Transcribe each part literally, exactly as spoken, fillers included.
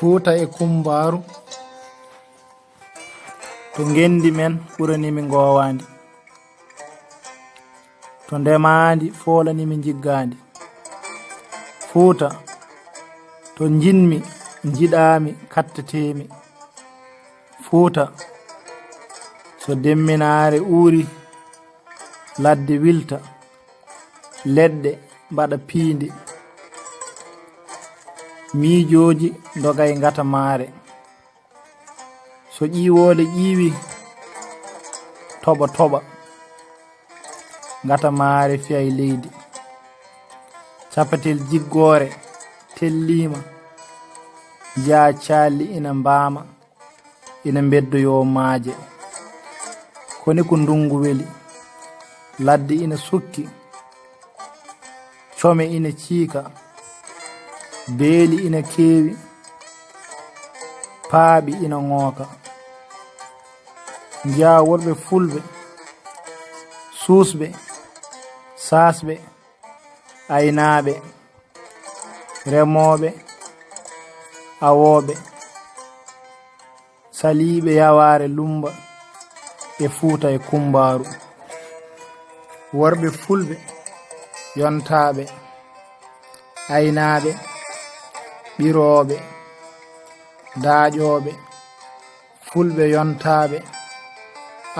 Fuuta e Kummbaaru. To ngenndi men ɓurani mi ngoowaandi, to ndemaandi foolani mi njiggaandi. Fuuta, to njiɗmi, njiɗaami, katteteemi. Fuuta, so demminaare uuri, ladde wilta, leɗɗe mbaɗa piindi, miijooji ndogay ngata maare. So ƴiiwoole ƴiiwi, toɓa toɓa, ngata maare fiyay leydi. Capatel jiggoore telliima, njiyaa caalli ina mbaama, ina mbeddoyoo maaje. Koni ko ndunngu weli, ladde ina sukki, come ina ciika, beeli ina keewi, paaɓi ina ŋooka. Njiyaa worɓe fulɓe, suusɓe, saasɓe, aynaaɓe, remooɓe, awooɓe, saliiɓe yawaare lummba e Fuuta e Kummbaaru. Worɓe fulɓe yontaaɓe, aynaaɓe, ɓirooɓe, daaƴooɓe, fulɓe yontaaɓe,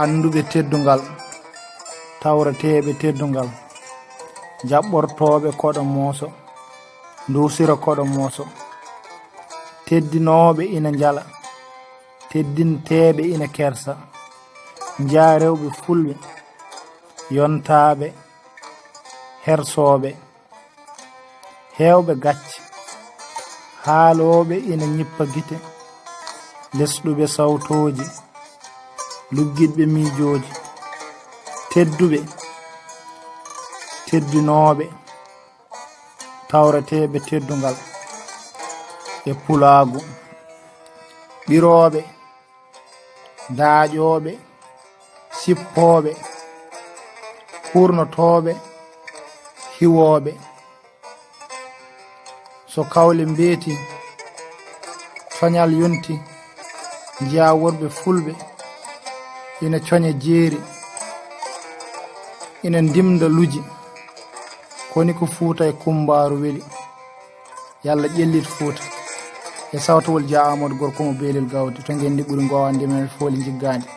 annduɓe teddungal, tawreteeɓe teddungal, jaɓɓortooɓe koɗo mooso, nduusira koɗo mooso. Teddinooɓe ina njala, teddinteeɓe ina kersa. Njiyaa rewɓe fulɓe, yontaaɓe, hersooɓe, heewɓe gacce, haalooɓe ina ñippa gite, lesɗuɓe sawtooji, luggiɗɓe miijooji, tedduɓe, teddinooɓe, tawreteeɓe teddungal e pulaagu, ɓirooɓe, daaƴooɓe, sippooɓe, kurnotooɓe, hiwooɓe. So kawle mbeeti, coñal yonti, njiyaa worɓe fulɓe ina coña jeeri, ina ndimda luji. Koni ko Fuuta e Kummbaaru weli. Yalla ƴellit Fuuta. E sawtowol Jaa Aamadu Gorko mo Beelel Gawdi, to ngenndi ɓuri ngoowaandi men fooli njiggaandi.